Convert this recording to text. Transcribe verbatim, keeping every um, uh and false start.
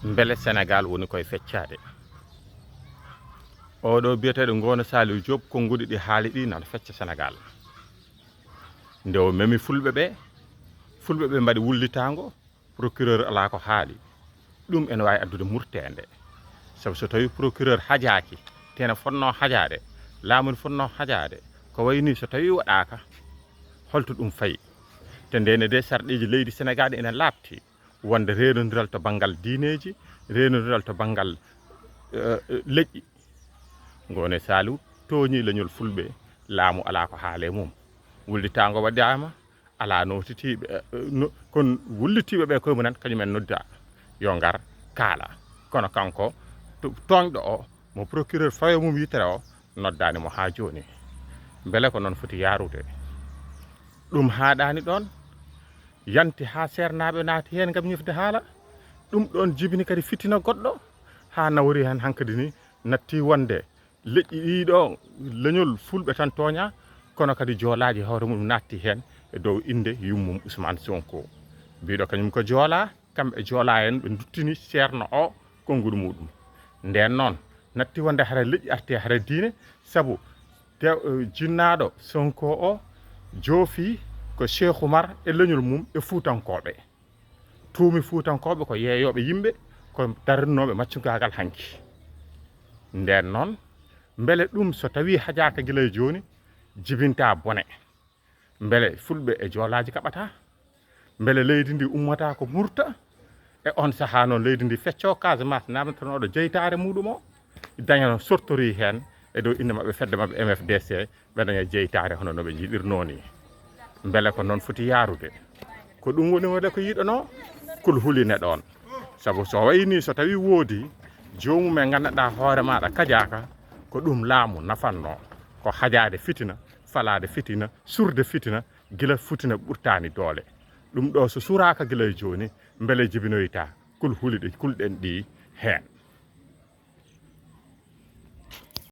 Mbele Senegaal woni koye feccaade? Oɗo biyeteeɗo Ngoone Saliou Diop, konnguɗi ɗi haali ɗi nana fecca Senegaal. Nde o memi fulɓe ɓe, fulɓe ɓe mbaɗi wullitaango, procureur alaa ko haali. Ɗum ene waawi addude murteende. Sabu so tawii procureur hajaaki, te ene fotnoo hajaade, laamu ne fotnoo hajaade, ko wayi nii so tawii waɗaaka, holto ɗum fayi? Te ndeen ne de sarɗiiji leydi Senegaal ene laaɓti wonde reenodiral to banngal diineeji, reenodiral to banngal, eh, leƴƴi. Ngoone Saliou tooñii leñol fulɓe, laamu alaa ko haali e mum. Wullitaango waɗaama, alaa nootitiiɓe, eh, no, kono wullitiiɓe ɓe koye mumen kañum en noddaa yo ngar kaala. Kono kanko to-, tooñɗo o, mo procureur fawi e mum yitere o, noddaani mo haa jooni. Mbele ko noon foti yaarude? Ɗum haaɗaani ɗoon, yanti haa seernaaɓe naati heen ngam ñifde haala. Ɗum ɗoon jibini kadi fitina goɗɗo, haa nawori heen hankadi ni, natti wonde leƴƴi ɗii ɗo, leñol fulɓe tan tooñaa, kono kadi joolaaji hoore mum naatti heen e dow innde yummum Ousmane Sonko. Mbiɗo kañum ko joolaa, kamɓe joolaa en ɓe nduttini ceerno o konnguɗi muɗum. Ndeen noon, natti wonde hara leƴƴi arti hara diine, sabu te, eh, jinnaaɗo Sonko o joofi ko Cheikh Oumar e leñol mum e Fuutankooɓe. Tuumi Fuutankooɓe ko yeeyooɓe yimɓe, ko darnooɓe maccungaagal hanki. Ndeen noon, mbele ɗum so tawii hajaaka gila e jooni, jibinta bone? Mbele fulɓe e joolaaji kaɓata? Mbele leydi ndi ummata ko murta? E on sahaa noon leydi ndi feccoo, Casamance naamnatanooɗo jeytaare muɗum o, daña no sortori heen e dow innde maɓɓe fedde maɓɓe M F D C, ɓe daña jeytaare hono no ɓe njiɗirnoo ni. Mbele ko noon foti yaarude? Ko ɗum woni wonde ko yiɗanoo? Kul huline ɗoon. Sabu so wayi nii so tawii woodi joomum e nganndanɗaa hoore maaɗa kajaaka, ko ɗum laamu nafannoo. Ko hajaade fitina, falaade fitina, surde fitina, gila fitina ɓurtaani doole. Ɗum ɗo so suraaka gila e jooni, mbele jibinoyta kul huli ɗi kulɗen ɗi heen?